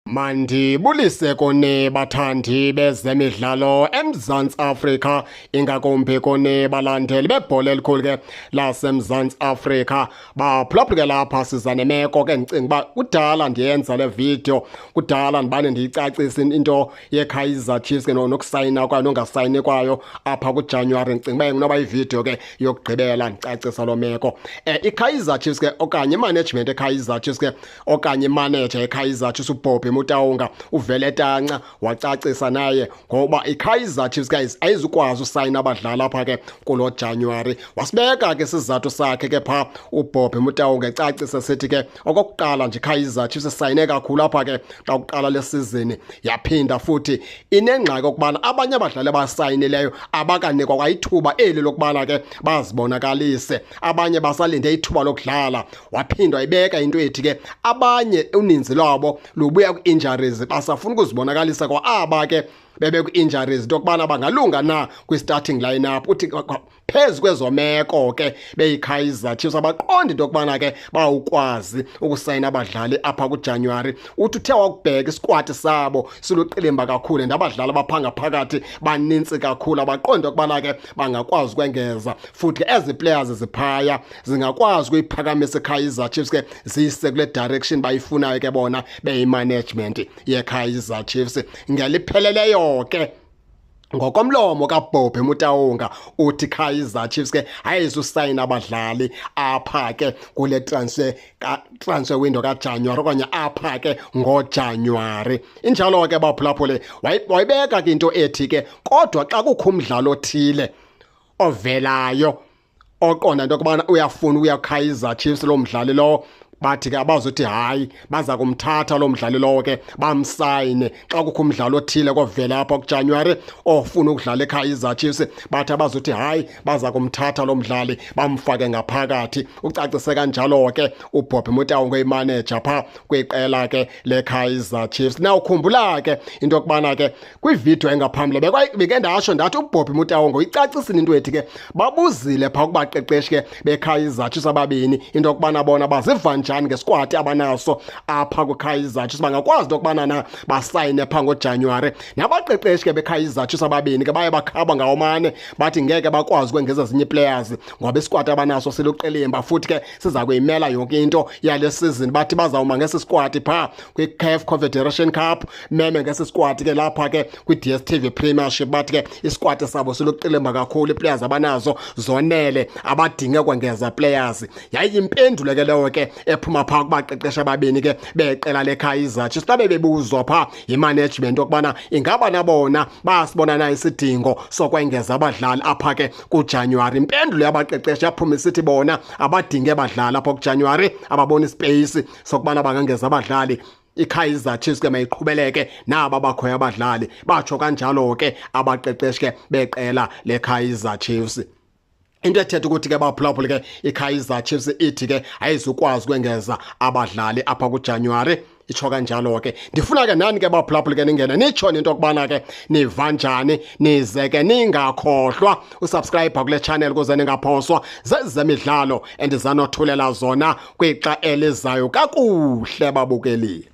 Mandibulise kuni bathandi bezemidlalo eMzantsi Afrika, ingakumbi kuni balandeli bebhola elikhulu ke laseMzantsi Afrika. Baphulaphula ke lapha, siza nemeko ke. Ndicinga uba kudala ndiyenza le video, kudala ndibane ndiyicacisa into yeKaizer Chiefs ke nokusayina kwayo nongasayini kwayo apha kuJanuwari. Ndicinga uba inoba ividiyo ke yokugqibela ndicacisa loo meko. IKaizer Chiefs ke okanye imanagement eKaizer Chiefs ke okanye imanager yeKaizer Chiefs uBobby Motaung uvele tanca wacacisa naye ngoba iKaizer Chiefs guys ayizukwazi usayina abadlali apha ke kulo January. Wasibeka ke isizathu sakhe ke pha uBobby Motaung, ecacisa sithi ke okokuqala nje iKaizer Chiefs isayine kakhulu apha ke xa kuqala le season, yaphinda futhi inengxaki okubana abanye abadlali abasayinileyo abakanikwa kwayithuba eli lokubana ke bazibonakalise, abanye basalinde ithuba lokudlala. Waphinda wayibeka into ethi ke abanye uninzi lwabo lubuya kwi-injuries, basafuna ukuzibonakalisa kwa aba ke bebe kwi-injuries into yokubana bangalunga na kwi-starting lineup. Uthi phezu kwezo meko ke beyiKaizer Chiefs abaqondi into yokubana ke bawukwazi ukusayina abadlali apha kuJanuwari. Uthi uthe wakubheka isikwati sabo siluqilimba kakhulu and abadlali abaphanga phakathi banintsi kakhulu, abaqondi ukubana ke bangakwazi ukwengeza, futhi ke ezi players ziphaya zingakwazi ukuyiphakamisa iKaizer Chiefs ke ziyise kule direction bayifunayo ke bona beyimanagement yeKaizer Chiefs. Ngelipheleleyo ke, ngokomlomo kaBobby Motaung, uthi Kaizer Chiefs ke ayizusayina abadlali apha ke kule transfer window kaJanuary okanye apha ke ngoJanuary. Injalo ke baphulaphule, wayibeka ke into ethi ke kodwa xa kukho umdlalo othile ovelayo oqonda into yokubana uyafuna ukuya Kaizer Chiefs lo mdlali lowo, bathi ke abazothi hayi, baza kumthatha lo mdlali lowo ke bamsayine. Xa kukho umdlalo othile kovela apha kuJanuary ofuna ukudlala eKaizer Chiefs, bathi abazothi hayi, baza kumthatha lo mdlali bamfake ngaphakathi. Ucacise kanjalo ke uBobby Motaung, oyimanager phaa kwiqela ke leKaizer Chiefs. Now ukhumbula ke into yokubana ke kwividiyo engaphambili beke ndasho ndathi uBobby Motaung uyicacisile into ethi ke babuzile phaa kubaqeqeshi ke beKaizer Chiefs ababini into yokubana bona baziva njani ngesikwati abanaso apha kwiKaizer Chiefs, bangakwazi into yokubana na basayine phaa ngoJanuwari. Nabaqeqeshi ke beKaizer Chiefs ababini ke baye bakhaba ngawomane, bathi ngeke bakwazi ukwengeza ezinye ii-players ngoba isikwati abanaso siluqilimba futhi ke siza kuyimela yonke into yale season. Bathi bazawuma ngesi sikwati phaa kwi-CAF Confederation Cup, meme ngesi sikwati ke lapha ke kwi-DStv Premiership. Bathi ke isikwati sabo siluqilimba kakhulu, ii-players abanazo zonele, abadinge kwengeza players. Yayiyimpendulo ke leyo ke ephuma phaa kubaqeqeshi ababini ke beqela leKaizer Chiefs xa bebebuzwa phaa yimanagement okubana ingaba nabona bayasibona na isidingo sokwengeza abadlali apha ke kuJanuwari. Impendulo yabaqeqeshi yaphuma isithi bona abadinge badlali apha kuJanuwari, ababona ispace sokubana bangengeza abadlali. iKaizer Chiefs ke mayiqhubeleke naba bakhoyo abadlali, batsho kanjalo ke abaqeqeshi ke beqela leKaizer Chiefs. Into ethetha ukuthi ke baphulaphula ke iKaizer Chiefs ithi ke ayizukwazi ukwengeza abadlali apha kuJanuwari, itsho kanjalo ke. Ndifuna ke nani ke baphulaphula ke ningene nitsho into yokubana ke niva njani, nize ke ningakhohlwa usubscribe kule channel ukuze ningaphoswa zezemidlalo endizanothulela zona kwixa elizayo. Kakuhle babukeli.